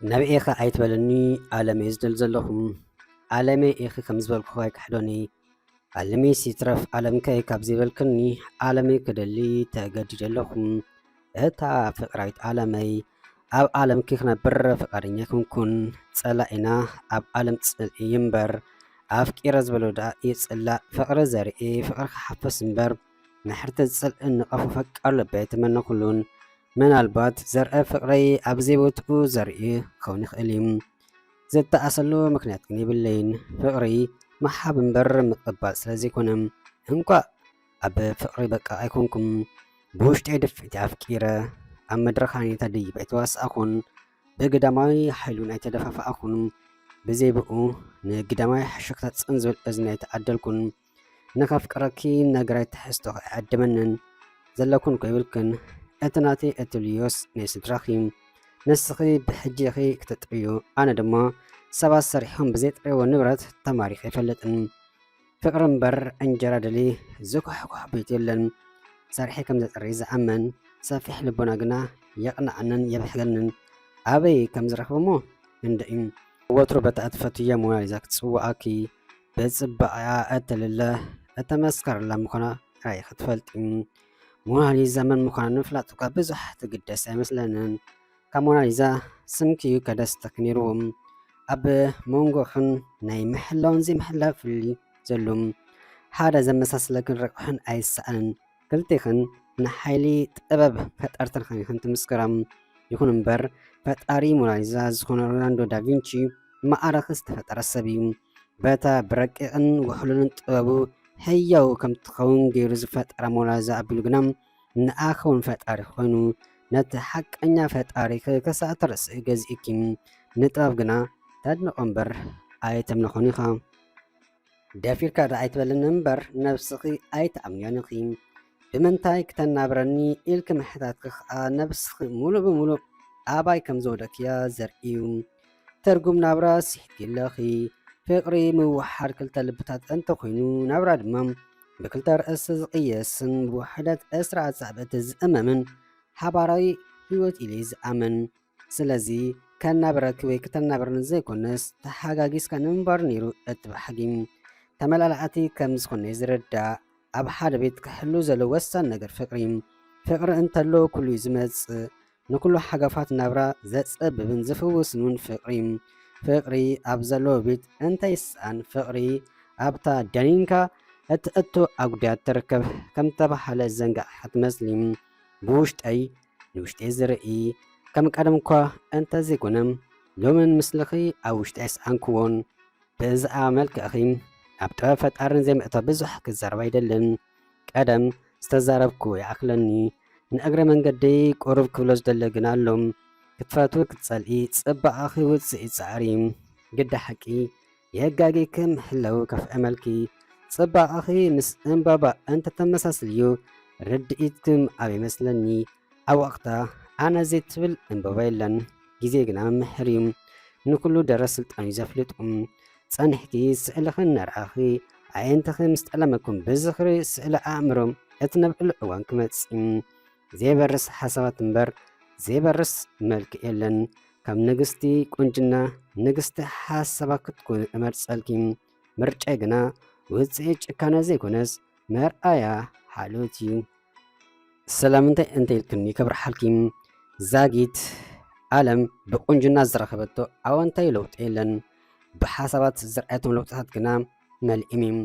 ናብኤ ኢኻ ኣይትበልኒ፣ ዓለመይ ዝደል ዘለኹ። ዓለመይ ኢኺ ከም ዝበልኩ ኣይክሕዶኒ። ዓለመይ ሲትረፍ ዓለምከይ ካብ ዘይበልክኒ፣ ዓለመይ ክደሊ ተገዲደ ኣለኹ። እታ ፍቕራዊት ዓለመይ፣ ኣብ ዓለምኪ ክነብር ፍቓደኛ ኣይኮንኩን። ጸላኢና ኣብ ዓለም ጽልኢ እዩ እምበር፣ ኣፍቂረ ዝበሎ ደኣ ይጽላእ። ፍቕሪ ዘርኢ ፍቕሪ ክሓፍስ እምበር፣ ንሕርቲ ዝጸልእ ንቐፉ ፈቃር ልበይ ኣይተመነኹሉን። ምናልባት ዘርአ ፍቕረይ ኣብ ዘይቦትኡ ዘርኢ ክኸውን ይኽእል እዩ። ዝተኣሰሉ ምኽንያት ግን የብለይን። ፍቕሪ ምሃብ እምበር ምቕባል ስለ ዘይኮነ፣ እንኳዕ ኣብ ፍቕሪ በቃ ኣይኮንኩም። ብውሽጠይ ድፍኢት ኣፍቂረ፣ ኣብ መድረኽ ሃኔታ ደይበ ኣይተዋሳእኹን፣ ብግዳማዊ ሓይሉን ኣይተደፋፋእኹን። ብዘይ ብኡ ንግዳማዊ ሕሹኽታ ጽን ዝብል እዝኒ ኣይተዓደልኩን። ንኸፍቅረኪ ነገራይ ትሕዝቶኺ ኣይዕድመንን። ዘለኩን እኮ ይብልክን። እቲ ናተይ እትብልዮስ ናይ ስድራኺ። ንስኺ ብሕጂ ኢኺ ክትጥርዩ፣ ኣነ ድማ ሰባት ሰሪሖም ብዘይጥረይዎ ንብረት ተማሪኸ ኣይፈልጥን። ፍቕሪ እምበር እንጀራ ደሊ ዝኩሕኩሕ ቤት የለን። ሰርሐ ከም ዘጥሪ ዝኣመን ሰፊሕ ልቦና ግና የቕንዓንን የብሕገንን። ኣበይ ከም ዝረኽቦ እሞ እንድዒ። ወትሩ በታ እትፈትያ ሞናሊዛ ክትጽውዓኪ፣ ብጽባቐኣ እተልለ እተመስከረላ ምዃና ጥራይ ኢኺ ትፈልጢ። ሞናሊዛ መን ምዃና ንምፍላጥ እኳ ብዙሕ ትግደስ ኣይመስለንን። ካብ ሞናሊዛ ስምኪ እዩ ከደስተኪ ነይርዎ። ኣብ መንጎኽን ናይ ምሕላውን ዘይምሕላው ፍልልይ ዘሎ። ሓደ ዘመሳስለክን ረቑሕን ኣይሰኣንን። ክልቴኽን ንሓይሊ ጥበብ ፈጠርትን ኸኒኽን ትምስክራ። ይኹን እምበር፣ ፈጣሪ ሞናሊዛ ዝኾነ ሊዮናርዶ ዳቪንቺ ማዕረኺ ዝተፈጠረ ሰብ እዩ። በታ ብረቂቕን ውሕሉልን ጥበቡ ህያው ከም ትኸውን ገይሩ ዝፈጠራ ሞናሊዛ ኣቢሉ ግና ንኣኺ እውን ፈጣሪ ኮይኑ ነቲ ሓቀኛ ፈጣሪኺ ክሳዕ ትረስዒ ገዚእኪ። ንጥበብ ግና ተድንቖ እምበር ኣይተምልኾን ኢኻ። ደፊርካ ደኣ ኣይትበልኒ እምበር ነብስኺ ኣይትኣምንዮን ኢኺ። ብምንታይ ክተናብረኒ ኢልኪ ምሕታትኪ ኸኣ ነብስኺ ሙሉእ ብሙሉእ ኣባይ ከም ዘውደክያ ዘርኢ እዩ። ትርጉም ናብራ ስሒትኪ ኣለኺ። ፍቕሪ ምውሓድ ክልተ ልብታት እንተኾይኑ፣ ናብራ ድማ ብክልተ ርእሲ ዝቕየስን ብውሕደት ዕስራ ኣጻብዕቲ ዝእመምን ሓባራዊ ህይወት ኢለ ዝኣምን። ስለዚ ከናብረኪ ወይ ክተናብረኒ ዘይኮነስ፣ ተሓጋጊዝካ ንምንባር ነይሩ እቲ ባህጊ። ተመላላእቲ ከም ዝኾነ ዝርዳእ፣ ኣብ ሓደ ቤት ክሕሉ ዘሎ ወሳኒ ነገር ፍቕሪ። ፍቕሪ እንተሎ ኩሉ እዩ ዝመጽእ። ንኩሉ ሓገፋት ናብራ ዘጸብብን ዝፍውስን እውን ፍቕሪ። ፍቕሪ ኣብ ዘለዎ ቤት እንተይሰኣን፣ ፍቕሪ ኣብታ ደኒንካ እትእቶ ኣጉድያት ትርከብ ከም ተባሃለ ዘንጋዕካ ትመስሊ። ብውሽጠይ ንውሽጠይ ዝርኢ ከም ቀደም እኳ እንተዘይኮነ፣ ሎምን ምስልኺ ኣብ ውሽጠይ ኣይሰኣንክዎን። ብዛዕባ መልክዕኺ ኣብ ጥበብ ፈጣርን ዘይምእታው ብዙሕ ክዛረብ ኣይደልን። ቀደም ዝተዛረብኩ ይኣኽለኒ። ንእግረ መንገደይ ቁሩብ ክብሎ ዝደለ ግን ኣሎ። ክትፈትዊ ክትጸልኢ፣ ጽባቐኺ ውጽኢት ጻዕሪ። ግዳ ሓቂ የጋጊ ክም ህለው ከፍእመልኪ። ጽባቐኺ ምስ ዕምባባ እንተተመሳስልዩ፣ ርድኢትክም ኣብ ይመስለኒ። ኣብ ወቕታ ኣነ ዘይትብል ዕምባባ የለን። ግዜ ግና መምህር እዩ። ንኩሉ ደረስ ስልጣን እዩ ዘፍልጡ። ጸኒሕኪ ስእልኽን ነርኣኺ፣ ኣዒንትኺ ምስ ጠለመኩም ብዝኽሪ ስእሊ ኣእምሮ እትነብዕሉ እዋን ክመጽእ እዩ። ዘይበርስ ሓሳባት እምበር ዘይበርስ መልክዕ የለን። ካብ ንግስቲ ቁንጅና ንግስቲ ሓሳባት ክትኮኑ እመርጸልኪ። ምርጫይ ግና ውጽኢት ጭካነ ዘይኮነስ መርኣያ ሓልዮት እዩ። ሰላም እንታይ እንተ ኢልክኒ ከብርሓልኪ። ዛጊት ዓለም ብቁንጅና ዝረኸበቶ ኣወንታዊ ለውጢ የለን። ብሓሳባት ዝረኣየቶም ለውጥታት ግና መሊኦም እዮም።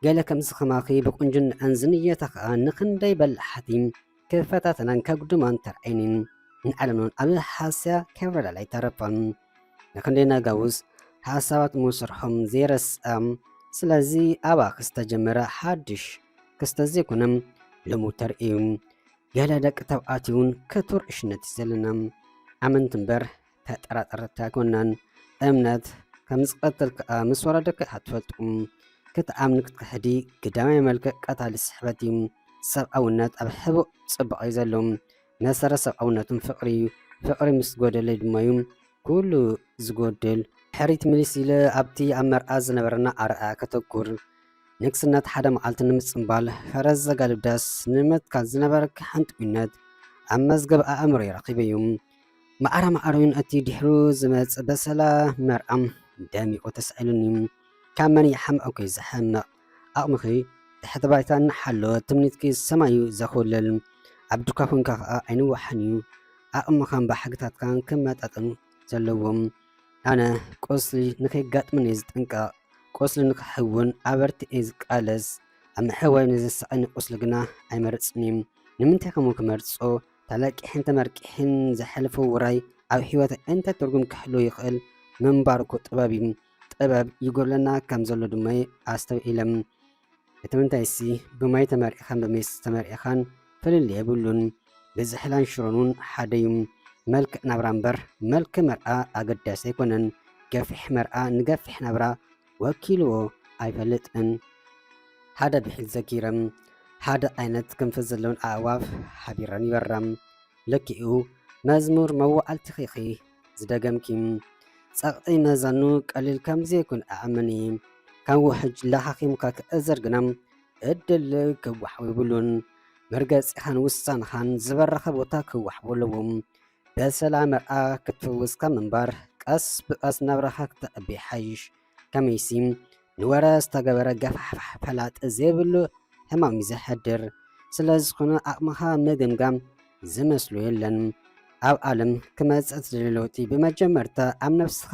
ገለ ከምዚ ከማኺ ብቁንጅንዐን ዝንየታ ኸኣ ንኽንደይ በላሓቲ ክፈታተናን ከጉድማን ተራእየንን ንዓለምናን ኣብ ሃስያ ከብረዳላ ኣይተረፋን። ንኽንደይ ነጋውስ ሓሳባት ምስርሖም ዘይረስኣ። ስለዚ ኣባኺ ዝተጀመረ ሓድሽ ክስተት ዘይኮነ ልሙድ ተርእዩ። ገለ ደቂ ተባዕትዮ እውን ክቱር ዕሽነት እዩ ዘለና። ኣመንቲ እምበር ተጠራጠርቲ ኣይኮናን። እምነት ከም ዝቐትል ከኣ ምስ ወረደኪ ኢኻ ትፈልጡ። ክትኣምኒ ክትክሕዲ ግዳማይ መልክዕ ቀታሊ ስሕበት እዩ። ሰብኣውነት ኣብ ሕቡእ ጽባቐ እዩ ዘሎ። መሰረት ሰብኣውነትን ፍቕሪ እዩ። ፍቕሪ ምስ ጎደለ ድማ እዩ ኩሉ ዝጎድል። ድሕሪት ምልስ ኢለ ኣብቲ ኣብ መርዓ ዝነበረና ኣርኣያ ከተኩር። ንግስነት ሓደ መዓልቲ ንምጽምባል ፈረስ ዘጋልብ ዳስ ንምትካል ዝነበረኪ ሓንጥዊነት ኣብ መዝገብ ኣእምሮይ ረኺበዮ። ማዕረ ማዕረዩን እቲ ድሕሩ ዝመጽእ በሰላ መርኣም ደሚቑ ተሳኢሉኒ። ካብ መን ይሓምቕ ኮይ ዝሓምቕ? ዓቕምኺ ትሕቲ ባይታ እናሓለወ ትምኒትኪ ሰማዩ ዘኹልል። ኣብ ዱካ ኮንካ ኸኣ ኣይንዋሕን እዩ። ዓቕምኻን ባህግታትካን ክመጣጠኑ ዘለዎም። ኣነ ቁስሊ ንኸይጋጥመኒ ዝጥንቀቕ፣ ቁስሊ ንኽሕውን ኣበርቲዐ ዝቃለስ፣ ኣብ ምሕዋይ ንዘሳቕኒ ቁስሊ ግና ኣይመርጽን እየ። ንምንታይ ከምኡ ክመርጾ? ተለቂሕን ተመርቂሕን ዘሕልፎ ውራይ ኣብ ህይወት እንታይ ትርጉም ክህልዎ ይኽእል? ምንባር እኮ ጥበብ እዩ። ጥበብ ይጎድለና ከም ዘሎ ድማ ኣስተብሂለ። እቲ ምንታይሲ ብማይ ተመርዒኻን ብሜስ ተመርዒኻን ፍልልይ የብሉን። ብዝሕላን ሽሮን እውን ሓደ እዩ። መልክዕ ናብራ እምበር መልክዕ መርዓ ኣገዳሲ ኣይኮነን። ገፊሕ መርዓ ንገፊሕ ናብራ ወኪልዎ ኣይፈልጥን። ሓደ ብሒል ዘኪረ፣ ሓደ ዓይነት ክንፊ ዘለወን ኣእዋፍ ሓቢረን ይበራ። ልክኡ መዝሙር መዋዕልትኺ ኢኺ ዝደገምኪ። ጸቕጢ መዛኑ ቀሊል ከም ዘይኮነ እኣምን እየ። ካብ ውሕጅ ለኻኺምካ ክእዘር ግና ዕድል ክወሓቦ የብሉን። መርገጺኻን ውሳንኻን ዝበረኸ ቦታ ክወሓቦ ኣለዎ። በሰላ መርኣ ክትፍውስ ካብ ምንባር፣ ቀስ ብቐስ ናብራኻ ክተዕቢ ይሓይሽ። ከመይሲ፣ ንወረ ዝተገበረ ገፋሕፋሕ ፈላጢ ዘይብሉ ሕማም እዩ ዘሕድር። ስለ ዝኾነ፣ ዓቕምኻ ምግምጋም ዝመስሎ የለን። ኣብ ዓለም ክመጽእ ትደልዮ ለውጢ፣ ብመጀመርታ ኣብ ነፍስኻ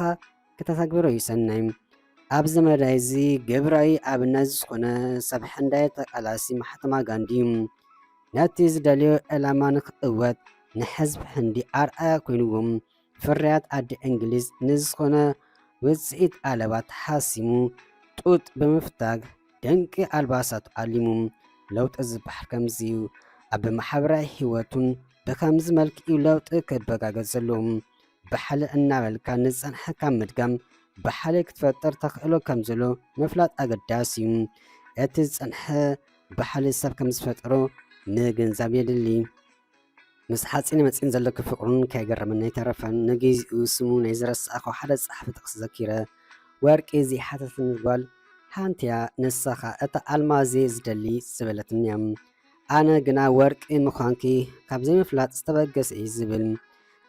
ከተተግብሮ እዩ ሰናይ። ኣብዚ መዳይ እዚ ግብራዊ ኣብነት ዝኾነ ሰብ ህንዳይ ተቃላሲ ማሕተማ ጋንዲ እዩ። ነቲ ዝደልዮ ዕላማ ንኽእወት ንህዝቢ ህንዲ ኣርኣያ ኮይንዎም። ፍርያት ኣደ እንግሊዝ ንዝኾነ ውጽኢት ኣለባ ተሓሲሙ ጡጥ ብምፍታግ ድንቂ ኣልባሳቱ ዓሊሙ። ለውጢ ዝበሃል ከምዚ እዩ። ኣብ ማሕበራዊ ህይወቱን ብኸምዚ መልክዕ እዩ ለውጢ ክበጋገጽ ዘለዎ። ብሓሊ እናበልካ ንዝጸንሐ ካብ ምድጋም ብሓሊ ክትፈጥር ተኽእሎ ከም ዘሎ ምፍላጥ ኣገዳሲ እዩ። እቲ ዝጸንሐ ብሓሊ ሰብ ከም ዝፈጠሮ ምግንዛብ የድሊ። ምስ ሓጺነ መጺን ዘለኪ ፍቕሩን ከይገረመኒ ኣይተረፈን። ንግዚኡ ስሙ ናይ ዝረሳዕኹ ሓደ ጸሓፊ ጥቕሲ ዘኪረ፣ ወርቂ ዘይሓተትኒ ጓል ሓንቲ እያ፣ ንሳ ኸኣ እታ ኣልማዝ እየ ዝደሊ ዝበለትኒ እያ። ኣነ ግና ወርቂ ምዃንኪ ካብ ዘይምፍላጥ ዝተበገሰ እዩ ዝብል።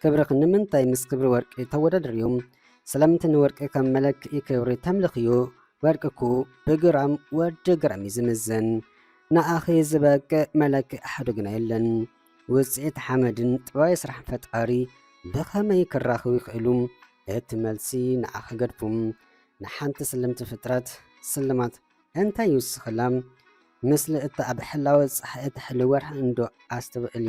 ክብርኺ ንምንታይ ምስ ክብሪ ወርቂ ተወዳድርዮ? ስለምንታይ ንወርቂ ከም መለክዒ ክብሪ ተምልኽዮ? ወርቂ እኮ ብግራም ወዲ ግራም እዩ ዝምዘን። ንኣኺ ዝበቅዕ መለክዒ ኣሃዱ ግና የለን። ውጽኢት ሓመድን ጥበባዊ ስራሕን ፈጣሪ ብኸመይ ክራኸቡ ይኽእሉ? እቲ መልሲ ንዓኺ ገድፉ። ንሓንቲ ስልምቲ ፍጥረት ስልማት እንታይ ይውስኸላ? ምስሊ እታ ኣብ ሕላወ ጸሓይ እትሕሉ ወርሒ እንዶ ኣስተብዕሊ።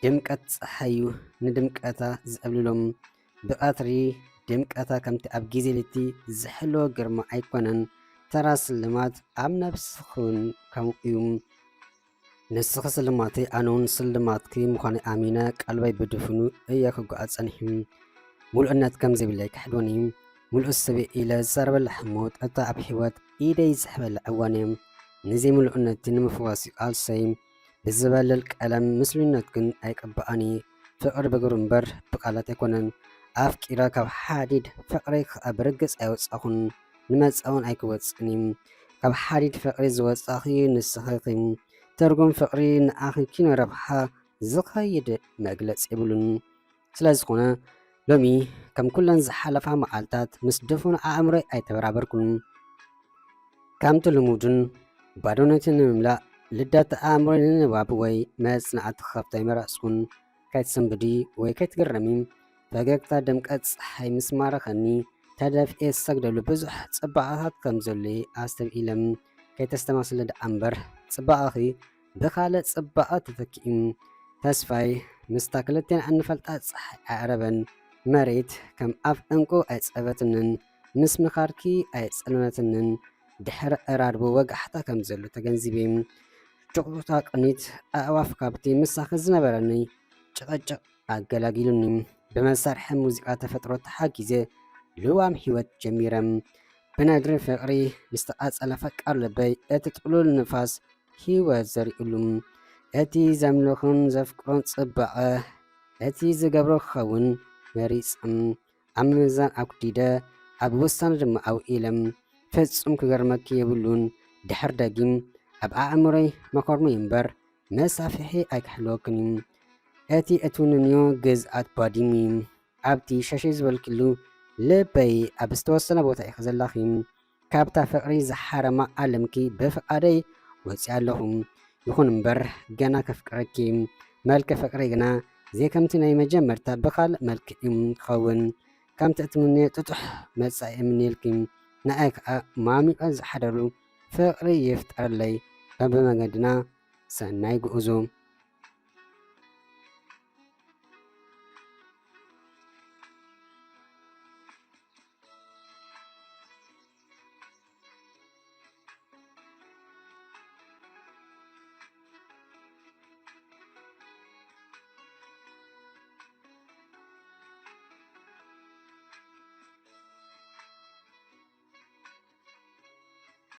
ድምቀት ጸሓይ እዩ ንድምቀታ ዘዕብልሎም። ብቐትሪ ድምቀታ ከምቲ ኣብ ግዜ ለይቲ ዝሕልዎ ግርማ ኣይኮነን። ተራ ስልማት ኣብ ነብስኺ እውን ከምኡ እዩ። ንስኺ ስልማተይ፣ ኣነ እውን ስልማትኪ ምዃነይ ኣሚነ፣ ቀልበይ ብድፍኑ እየ ክጓዓዝ ጸኒሑ። ምሉእነት ከም ዘይብለይ ክሕድወኒ፣ ምሉእ ሰብ እየ ኢለ ዝዛረበላ ህሞት፣ እታ ኣብ ህይወት ኢደይ ዝስሕበላ እዋን እየ። ንዘይምሉእነተይ ንምፍዋስ እዩ ቃልሰይ። ብዝበልል ቀለም ምስሉይነት ግን ኣይቅብኣኒ። ፍቕሪ ብግብሪ እምበር ብቃላት ኣይኮነን። ኣፍቂረ ካብ ሓዲድ ፍቕሪ ከኣ ብርግጽ ኣይወጻኹን። ንመጻ እውን ኣይክወጽእን እዩ። ካብ ሓዲድ ፍቕሪ ዝወጻኺ ንስኺ ኢኺ። ትርጉም ፍቕሪ ንኣኺ ኪኖ ረብሓ ዝኸይድ መግለጺ የብሉን። ስለ ዝኾነ ሎሚ ከም ኩለን ዝሓለፋ መዓልታት ምስ ድፉን ኣእምሮይ ኣይተበራበርኩን። ከምቲ ልሙድን ባዶነትን ንምምላእ ልደት ኣእምሮይ ንንባብ ወይ መጽናዕቲ ክኸፍቶ ኣይመረጽኩን። ከይትስንብዲ ወይ ከይትግረሚ፣ ፈገግታ ድምቀት ጸሓይ ምስ ማረኸኒ፣ ተደፊኤ ዝሰግደሉ ብዙሕ ጽባቐታት ከም ዘሎ'የ ኣስተብሂለ። ከይተስተማስሊ ደኣ እምበር፣ ጽባቐኺ ብኻልእ ጽባቐ ተተኪኡ። ተስፋይ፣ ምስታ ክልቴና እንፈልጣ ጸሓይ ኣዕረበን። መሬት ከም ኣፍ ዕንቁ ኣይጸበትንን። ምስ ምኻድኪ ኣይጸለመትንን። ድሕሪ ዕራርቦ ወጋሕታ ከም ዘሎ ተገንዚበ። ጭቕጭቕታ ቅኒት ኣዕዋፍ ካብቲ ምሳኺ ዝነበረኒ ጭቕጭቕ ኣገላጊሉኒ። ብመሳርሒ ሙዚቃ ተፈጥሮ ተሓጊዘ ልዋም ህይወት ጀሚረ። ብነድሪ ፍቕሪ ዝተቓጸለ ፈቃር ልበይ እቲ ጥሉል ንፋስ ህይወት ዘሪኡሉ። እቲ ዘምልኾን ዘፍቅሮን ጽባቐ እቲ ዝገብሮ ክኸውን መሪጸ። ኣብ ምምዛን ኣጉዲደ፣ ኣብ ውሳነ ድማ ኣውዒለ። ፍጹም ክገርመኪ የብሉን። ድሕር ደጊም ኣብ ኣእምሮይ መኾርመይ እምበር መሳፍሒ ኣይክሕልወክን እዩ። እቲ እትውንንዮ ግዝኣት ባዲሙ እዩ። ኣብቲ ሸሸ ዝበልክሉ ልበይ ኣብ ዝተወሰነ ቦታ ኢኺ ዘለኺ። ካብታ ፍቕሪ ዝሓረማ ዓለምኪ ብፍቓደይ ወፂኣ ኣለኹ። ይኹን እምበር ገና ከፍቅረኪ። መልክ ፍቕሪ ግና ዘይከምቲ ናይ መጀመርታ ብኻልእ መልክዕ እዩ ክኸውን። ከምቲ እትምንዮ ጥጡሕ መጻኢ እምንየልኪ። ንኣይ ከዓ ማሚቐ ዝሓደሩ ፍቕሪ ይፍጠረለይ። በብመገድና ሰናይ ጉዕዞ።